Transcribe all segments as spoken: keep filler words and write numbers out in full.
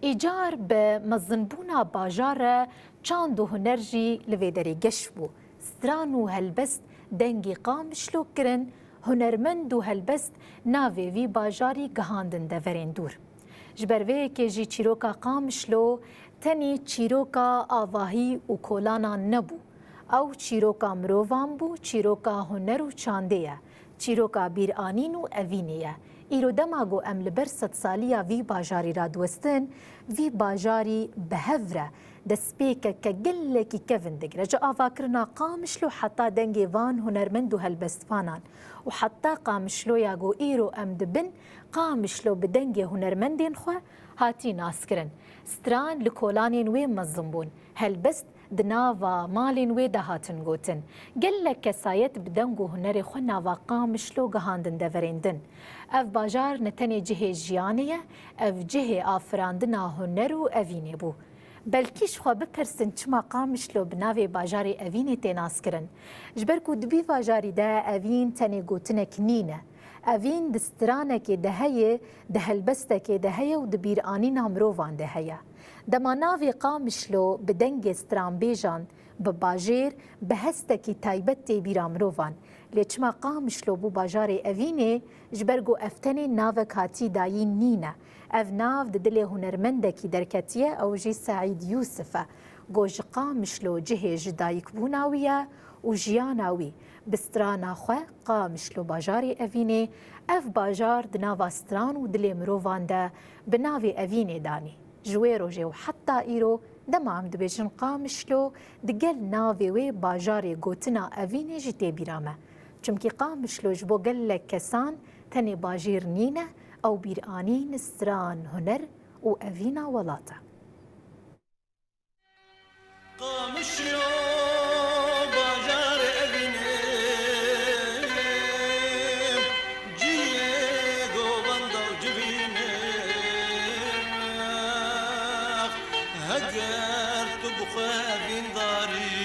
Îcar bi mezinbûna bajar re çand û huner jî li vê derê geş bû. Stran û helbest dengê Qamişlo kirin, hunermend û helbest navê vî bajarî gihandin deverên dûr. Ji ber vê yekê jî çîroka Qamişlo tenê çîroka avahî û kolanan nebû. Ew çîroka mirovan bû, çîroka huner û çandê ye, çîroka bîranîn û evînê ye. Îro dema ku em li ber sedsaliya vî bajarî radiwestin, vî bajarî bi hev re destpêkeke gelekî kevin digire. Ji avakirina Qamişlo heta dengê van hunermend û helbestvanan û heta Qamişloya ku îro em dibin, Qamişlo bi dengê hunermendên xwe hatî naskirin. Stran li kolanên wê mezin bûn. Helbest di nava malên wê de hatin gotin. Gelek kesayet bi deng û hunerê xwe nava Qamişlo gihandin deverên din. Ev bajar ne tenê cihê jiyanê ye, ev cihê afirandina huner û evînê bû. Belkî ji xwe bipirsin çima Qamişlo bi navê bajarê evînê tê naskirin? Ji ber ku di vî bajarî de evîn tenê gotinek nîne. Evîn di stranekê de heye, di helbestekê de heye û di bîranîna mirovan de heye. Dema navê Qamişlo bi dengê stranbêjan, bi bajêr, bi hestekî taybet tê bîra mirovan. Lê çima Qamişlo bû bajarê evînê? Ji ber ku ev tenê navek hatî dayîn nîne. Ev nav di dilê hunermendekî derketiye, ew jî Seîd Yûsif e. Ku ji Qamişlo cihê ji dayikbûna wî ye û jiyana wî. Bi strana xwe Qamişlo bajarê evînê, ev bajar di nava stran û dilê mirovan de bi navê evînê danî. Ji wê rojê û heta îro dema em dibêjin Qamişlo, digel navê wê bajarê gotina evînê jî tê bîra me. Çimkî Qamişlo ji bo gelek kesan tenê bajêr nîne, ew bîranîn, stran, huner û evîna welat e. Qamişlo bajarê evînê, ciyê govenda û civînê. Heger tu bi xwe evîndarî,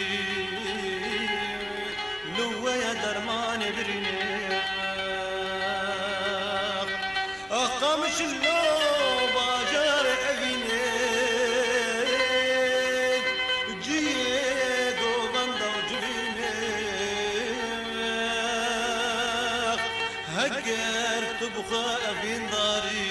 li we ye dermanê birînê. Qamişlo bajarê evînê, ciyê govenda û civînê. Heger tu bi xwe evîndarî,